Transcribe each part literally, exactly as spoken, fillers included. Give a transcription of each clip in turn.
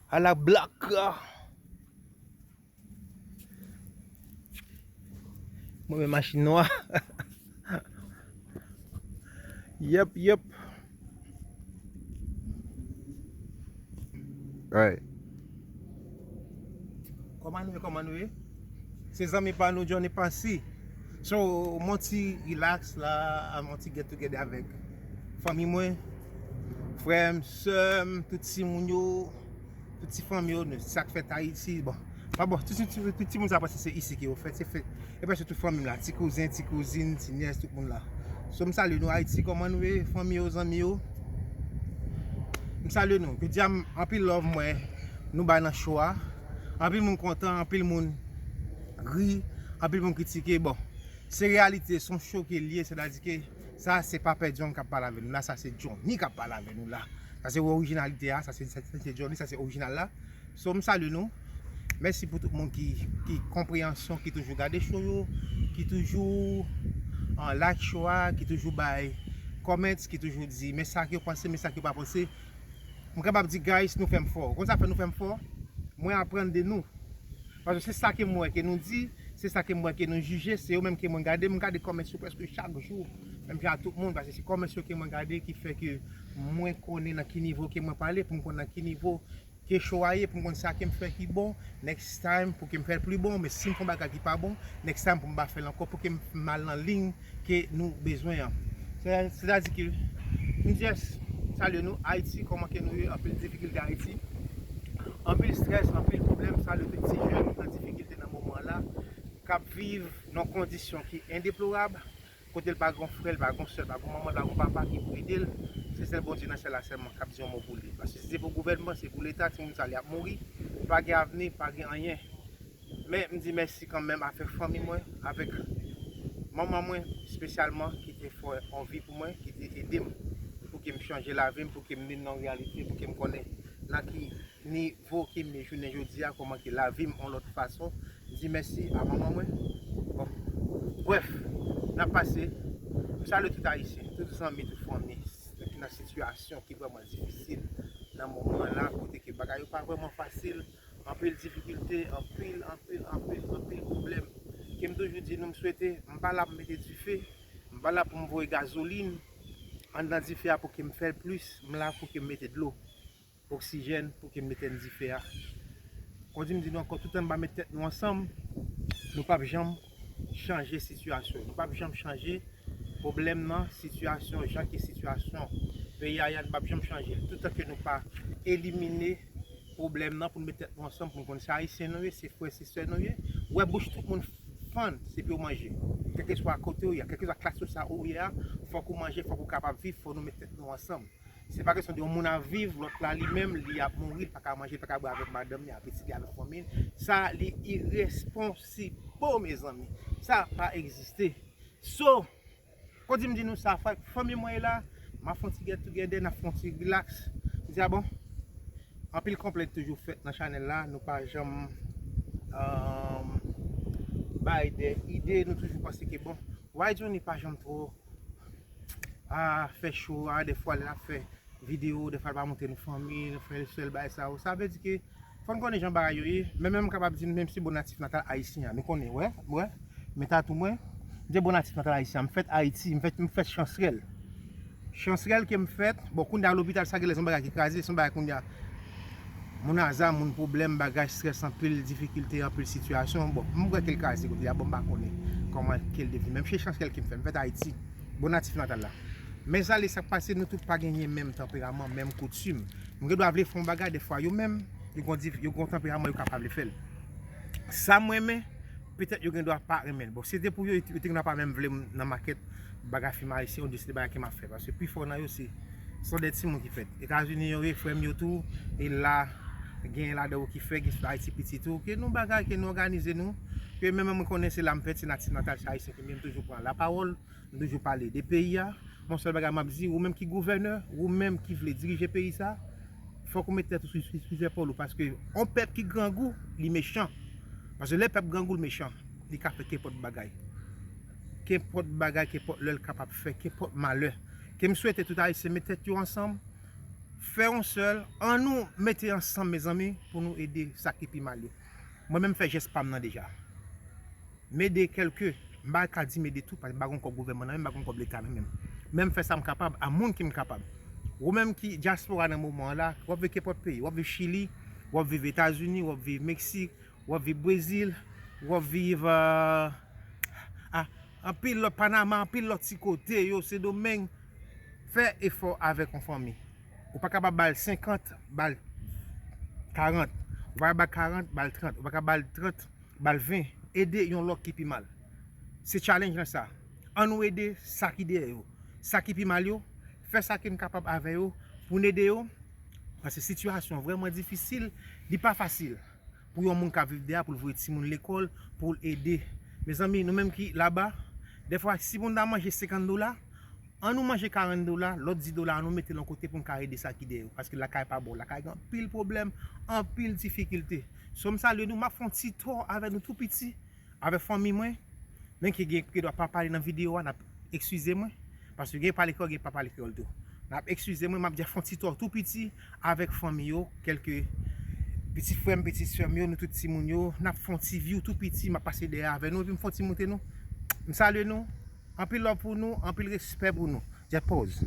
A la blak. Mwen men machin nwa. Yep, yep. Right. Kòman nou ye, kòman nou ye? Se zanmi pa nou, Johnny Passy. So, mwen ti relax la, mwen ti get together avèk fanmi mwen, frè m, sè m, tout timoun yo, tout ti fanmi yo, sa k fèt Ayiti. Bon, pa bon, tout, tout, tout, tout timoun sa panse se isi ke yo fèt, se fèt. E prèske tout fanmi m la, ti kouzen, ti kouzin, ti nyès, tout moun la. So, m salye nou Ayiti, kòman nou ye, fanmi yo, zanmi yo? M salye nou. Jodi a, m, anpil love mwen nou bay nan show a. Anpil moun kontan, anpil moun ri, anpil moun kritike. Bon, se reyalite, se yon show ke l ye, sètadi ke sa se pa Pè John k ap pale avè nou la, sa se Johnny k ap pale avè nou la. Sa se orijinalite a, sa se, sa se Johnny, sa se orijinal la. So, m salye nou. Mèsi pou tout moun ki, ki konpreyansyon, ki toujou gade show yo, ki toujou, uh, like show a, ki toujou bay comments, ki toujou di men sa ke yo panse, men sa ke yo pa panse. M kapab di, guys, nou fè m fò. Ou konn sa fè nou fè m fò? Mwen aprann de nou. Paske se sa ke m wè ke nou di, se sa ke m wè ke nou jije, se yo menm ke mwen gade, m gade comments yo prèske chak jou. Menm jan a tout moun, paske se comments yo ke mwen gade ki fè ke mwen konnen nan ki nivo ke mwen pale, pou m konn nan ki nivo ke show a ye, pou m konn sa ke m fè ki bon, next time pou ke m fè l pli bon, men si m fè yon bagay ki pa bon, next time pou m pa fè l ankò, pou ke m, m al nan liy ke nou bezwen an. Se, sètadi ke m just salye nou, Ayiti, kòman ke nou ye, anpil difikilte Ayiti, anpil strès, anpil pwoblèm, salye tout ti jèn ki nan difikilte nan moman an la, k ap viv nan kondisyon ki endeplorab, kote l pa gen frè, l pa gen sè, l pa gen manman, l pa gen papa ki pou ede l, se sèl Bondye nan syèl la sèlman k ap di yon mo pou li. Paske si se pou gouvènman, se pou Leta, timoun sa yo ap mouri, pa gen avni, pa gen anyen. Men m di mèsi kanmenm avèk fanmi mwen, avèk manman mwen espesyalman ki te fè yon vi pou mwen, ki te ede m pou ke m chanje lavi m, pou ke m vin nan yon reyalite, pou ke m konnen nan ki nivo ke m ye jounen jodi a, kòman ke lavi m yon lòt fason. M di mèsi a manman mwen. Bon, brèf, n ap pase. M salye tout Ayisyen, tout zanmi, tout fanmi ki nan sitiyasyon ki vrèman difisil nan moman an la, kote ke bagay yo pa vrèman fasil. Anpil difikilte, anpil, anpil, anpil, anpil pwoblèm. Ke m toujou di nou, m swete, m pa la pou m mete dife, m pa la pou m voye gazolin anndan dife a pou ke m fè l plis, m la pou ke m mete dlo, oksijèn, pou ke m etenn dife a. Kon di m di nou ankò, toutan n pa met tèt nou ansanm, nou p ap janm chanje sitiyasyon. Nou p ap janm chanje pwoblèm nan, sitiyasyon, jan ke sitiyasyon peyi a ye a, nou p ap janm chanje l. Toutan ke nou pa elimine pwoblèm nan, pou n met tèt nou ansanm, pou n konn se Ayisyen nou ye, se frè, se sè nou ye. Ou wè bouch tout moun fann, se pou yo manje. Kèlkeswa kote ou ye a, kèlkeswa klas sosyal ou ye a, fòk ou manje, fòk ou kapab viv, fòk nou met tèt nou ansanm. Se pa kesyon de yon moun ap viv, lòt la li menm, li ap mouri, li pa ka manje, li pa ka bwè avèk madanm li, avèk pitit li, avèk fanmi l. Sa, li iresponsibo, mezanmi. Sa pa egziste. So, kon di m di nou sa, frè, fanmi mwen ye la, m ap fè yon ti get together, n ap fè yon ti relax. M di, a bon? Anpil konplent toujou fèt nan chanèl la, nou pa janm, um, bay de ide, nou toujou panse ke, bon, why Johnny pa janm twò a fè show a, dèfwa lè l ap fè videyo, dèfwa l pa montre nou fanmi, nou frè, sè l, bagay sa yo. Sa vle di ke fò n konnen jan bagay yo ye. Men, men m kapab di nou, menm si bon natif natal ayisyen an, nou konnen, wè, wè, men tatou mwen, m te bon natif natal ayisyen an, m fèt Ayiti, m fèt, m fèt Chansrèl. Chansrèl ke m fèt, bon, kounye a lopital sa genlè se yon bagay ki kraze, se yon bagay kounye a. Moun aza, moun pwoblèm, bagay, strès, anpil difikilte, anpil sitiyasyon. Bon, m wè ke l kraze kounye a, bon, m pa konnen kòman ke l devni. Men m se Chansrèl ke m fèt, m fèt Ayiti. Bon natif natal la. Men sa li, sa k pase, nou tout pa genyen menm tanperaman, menm koutim. Nou gen dwa vle fè yon bagay, dèfwa yo menm, yo gen yon dif-, yo gen yon tanperaman, yo ka pa vle fè l. Sa m renmen, petèt yo gen dwa pa renmen l. Bon, si se te pou yo, yo te gen dwa pa menm vle m nan makèt bagay fim ayisyen, yo di se de bagay ke m ap fè. Paske pifò nan yo se, se de timoun ki fèt. Etazini yo ye, frè m yo tou, e la, gen ladan yo ki fèt, gen sou Ayiti piti tou, ke nou bagay, ke nou òganize nou, ke menm mwen konnen se la m fèt, se natif natal, se ayisyen ke m ye, m toujou pran lapawòl, m toujou pale de peyi a. Bon, sèl bagay m ap di, ou menm ki gouvènè, ou menm ki vle dirije peyi sa, fòk ou met tèt ou sou, sou, sou zepòl ou, paske yon pèp ki grangou, li mechan. Paske lè pèp grangou, l mechan, li ka fè kenpòt bagay. Kenpòt bagay, kenpòt lè l kapab fè, kenpòt malè. Ke m swete tout ayisyen met tèt yo ansanm, Fè yon sèl, ann nou mete ansanm, mezanmi, pou nou ede sa ki pi mal yo. Mwen menm, m fè jès pa m nan deja. M ede kèlke, m pa ka di m ede tout, paske m pa gon kòb gouvènman nan men m, m pa gon kòb leta nan men m. Men m fè sa m kapab, a moun ki m kapab. Ou menm ki dyaspora nan moman an la, w ap viv kenpòt peyi, w ap viv Chili, w ap viv Etazini, w ap viv Meksik, w ap viv Brezil, w ap viv, euh, a, anpil lòt, Panama, anpil lòt ti kote yo, Sendomeng. Fè efò avèk yon fanmi. Ou pa kapab ba l senkant, ba l karant. Ou pa kapab ba l karant, ba l trant. Ou pa kapab ba l trant, ba l ven. Ede yon lòt ki pi mal. Se challenge lan sa. Ann nou ede sa ki dèyè yo. Sa ki pi mal yo, fè sa ke n kapab avè yo pou n ede yo. Paske sitiyasyon an vrèman difisil, li pa fasil pou yon moun ka viv de a, pou l voye timoun lekòl, pou l ede. Mezanmi, nou menm ki laba, dèfwa, si pou n ta manje senkant dola, ann nou manje karant dola, lòt dis dola, ann nou mete l yon kote pou n ka ede sa ki dèyè yo. Paske lakay pa bon. Lakay gen anpil pwoblèm, anpil difikilte. So, m salye nou, m ap fè yon ti tò avè nou tou piti, avè fanmi mwen. Men ki gen, ki dwa pa pale nan videyo a, n ap eskize mwen. Paske gen pale kreyòl, gen pa pale kreyòl tou. N ap eskize mwen, m ap dja fè yon ti tò tou piti avèk fanmi yo, kèlke pitit frè m, pitit sè m yo, nou tout timoun yo. N ap fè yon ti view tou piti, m ap pase dèyè avè nou, epi m fè yon ti moute nou. M salye nou. Anpil love pou nou, anpil respè pou nou. Jet pause.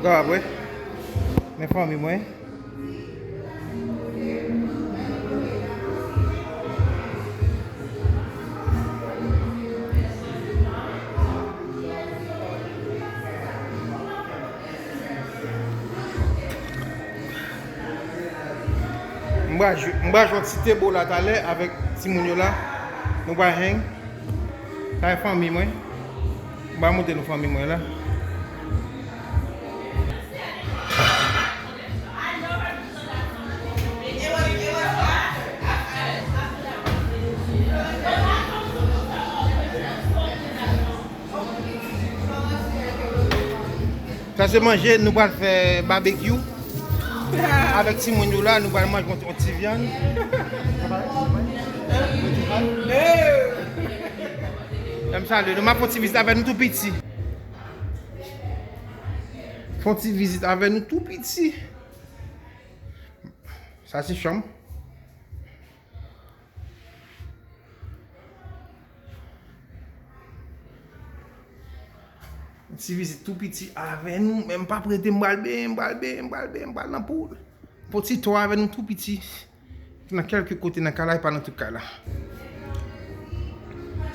Gade, men fanmi mwen. M pral jwe, m pral jwe yon ti tebo la talè avèk timoun yo la. Nou pral hang. Sa e fanmi mwen. M pral montre nou fanmi mwen la. Sa se manje, nou pral fè babekyou avèk timoun yo la, nou pral manje yon, yon ti vyann. M salye nou, m ap fè yon ti vizit avè nou tou piti. Fè yon ti vizit avè nou tou piti. Sa se chanm. Yon ti vizit tou piti avè nou, men m p ap rete, m pral benyen, m pral benyen, m pral benyen, m pral nan poul. Fè yon ti tò avè nou tou piti. Nan kèlke kote nan kay la, e pa nan tout kay la.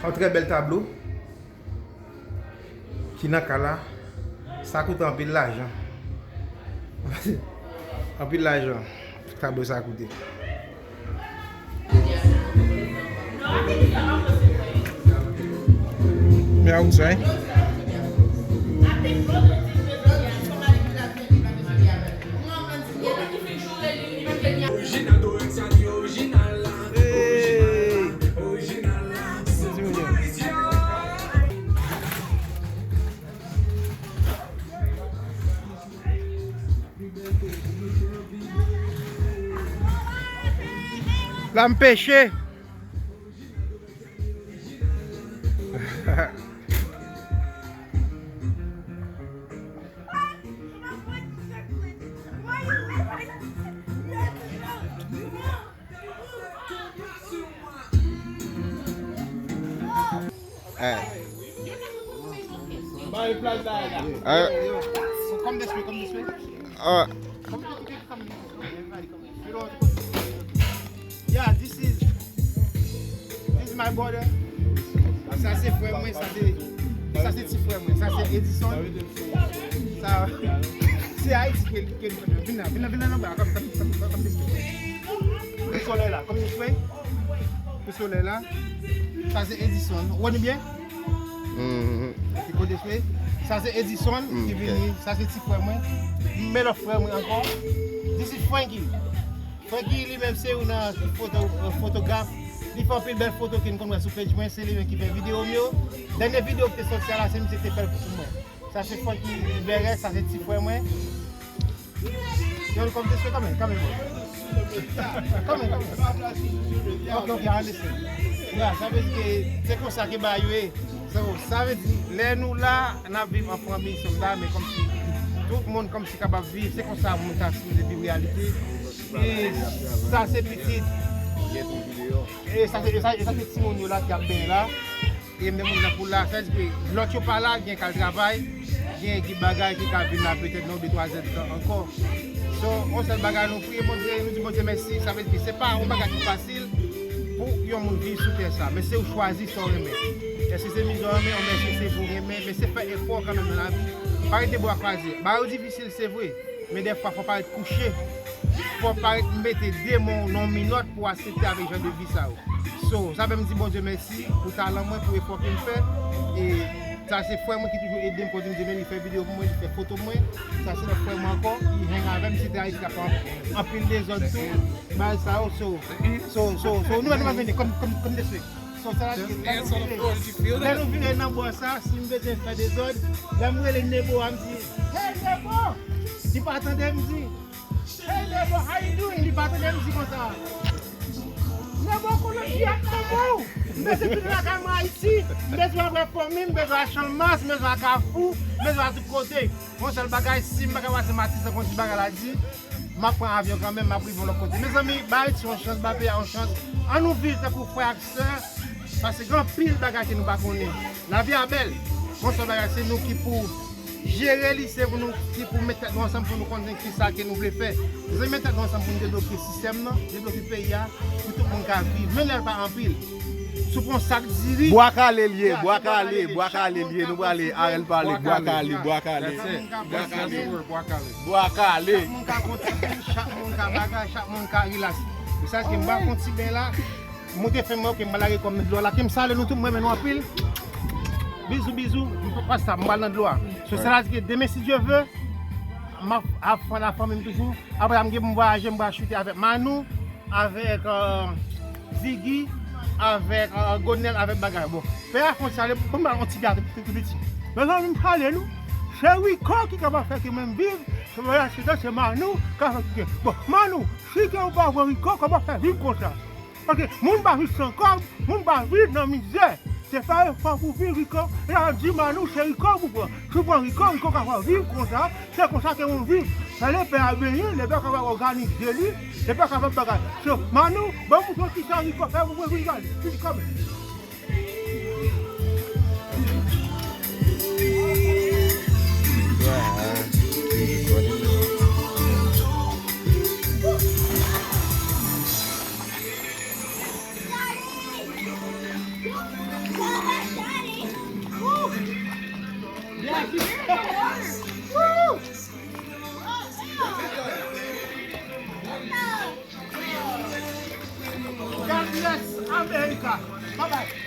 Yon trè bèl tablo ki nan kay la. Sa koute anpil lajan. Anpil lajan tablo sa koute. Me outside. La m peche. Eh. Eh. Come this way, come this way. Ah. Come, come, come, come. Everybody come. You don't want to come. Yeah, this is, this is my brother. Sa se frè mwen, sa se, sa se ti frè mwen, sa se Edison. Sa, se Ayiti ke, ke, vin la, vin la, vin la, nan bra, come, come, come, come this way. Pou solèy la, come this way. Pou solèy la. Sa se Edison. Ou wè nou byen? Mhm. Ki kote sou? Sa se Edison ki vini. Sa se ti frè mwen. Men lòt frè mwen ankò. This is Frankie. Frankie li menm se youn nan foto, fotograf. Li fè anpil bèl foto ke n konn wè sou page mwen. Se li menm ki fè videyo m yo. Dènye videyo ki te sòti a la, se misye ki te fè l pou mwen. Sa se Francky Verrès, sa se ti frè mwen. Yo, l kòm te swe kanmenm, kanmenm. Kòman, kòman? Ok, ok, I understand. Yeah, sa vle di ke se konsa ke bagay yo ye. So, sa vle di, lè nou la, n ap viv an fanmi, se konsa, men kòmsi tout moun kòmsi kapab viv, se konsa moun ta sipoze viv reyalite. E sa se pitit. E sa se, e sa, e sa se timoun yo la ki ap benyen la. E menm moun nan pou la, sa vle di ke lòt yo pa la, gen k al travay, gen ki bagay ki ka vin la petèt nan de twa zèdtan ankò. So, yon sèl bagay nou priye Bondye, nou di Bondye mèsi, sa vle di ke se pa yon bagay ki fasil pou yon moun viv sou tè sa, men se ou chwazi sa w renmen. Èske se mizè w renmen, oubyen èske se vi w renmen, men se fè efò kanmenm nan lavi. Pa rete bra kwaze. Bagay yo difisil, se vre. Men dèfwa, fò w parèt kouche. Fò w parèt mete de men w nan yon minòt pou w aksepte avèk jan de vi sa yo. So, sa fè m di Bondye mèsi pou talan mwen, pou efò ke m fè. E sa se frè mwen ki toujou ede m, kote m di men li fè videyo pou mwen, li fè foto pou mwen. Sa se lòt frè mwen ankò, li hang avè m, se te Ayiti k ap fè anpil dezòd tou. Bagay sa yo, so, so, so, so, nou, nou vini kòm, kòm, kòm deswè. So, sa la, lè nou vire, lè nou vire nan bò sa, si m bezwen fè dezòd, lè m rele Nebo a, m di, "Hey, Nebo!" Li pa tande m di, "Hey, Nebo, how you doing?" Li pa tande m di konsa. Nebo, Kolonbya, kòman w? M bezwen tounen lakay mwen Ayiti. M bezwen wè fanmi m, m bezwen al Channmas, m bezwen al Kafou, m bezwen al tout kote. Yon sèl bagay, si m pa ka pase Matisan, konn ti bagay la di, m ap pran avyon kanmenm, m ap rive yon lòt kote. Mezanmi, ba Ayiti yon chans, ba peyi a yon chans. An nou viv tankou frè ak sè, paske gen anpil bagay ke nou pa konnen. Lavi a bèl. Yon sèl bagay, se nou ki pou jere li, se pou nou ki pou met tèt nou ansanm pou nou konnen kisa ke nou vle fè. Mezanmi, met tèt nou ansanm pou nou debloke sistèm nan, debloke peyi a, pou tout moun ka viv. Men lè l pa anpil. Si w pran sak diri. Bwa kale l ye, bwa kale, bwa kale l ye, nou prale, Arel pale, bwa kale, bwa kale. Bwa kale. Bwa kale. Chak moun ka kontribye, chak moun ka bagay, chak moun ka rilaks. Mesaj ke m ba konn ti ben la, moute fen mwen, ke m ba lage kòm nan dlo a la, ke m salye nou tout, m renmen nou anpil. Bizou, bizou, m pa sa, m pral nan dlo a. So, sa la di ke demen, si Dye ve, m ap, ap fè lafanmi m toujou. Apre sa, m gen pou m vwayaje, m pral chute avèk Manou, avèk, euh, Ziggy, avèk, euh, Godnel, avèk bagay. Bon, pè a fon salye, bon, m ba yon ti gate tou, tou piti. Mezanmi, m salye nou. Se Rico ki kapab fè ke mwen viv. Se mwen achte, se Manou ka fè ke. Bon, Manou, si ke ou pa pran Rico, kòman fè viv konsa? Paske moun pa viv san kòb, moun pa viv nan mizè. Se fè efò pou viv Rico. E la di Manou, se Rico pou pran. Si w pran Rico, Rico ka fè w viv konsa. Se konsa ke moun viv. Sa lepè a benyen, lepè kapab òganize li, lepè kapab bagay. So, Manou, ban m montre w kisa Rico fè pou mwen vin gade. Vin kòmè. God bless America. Bye bye.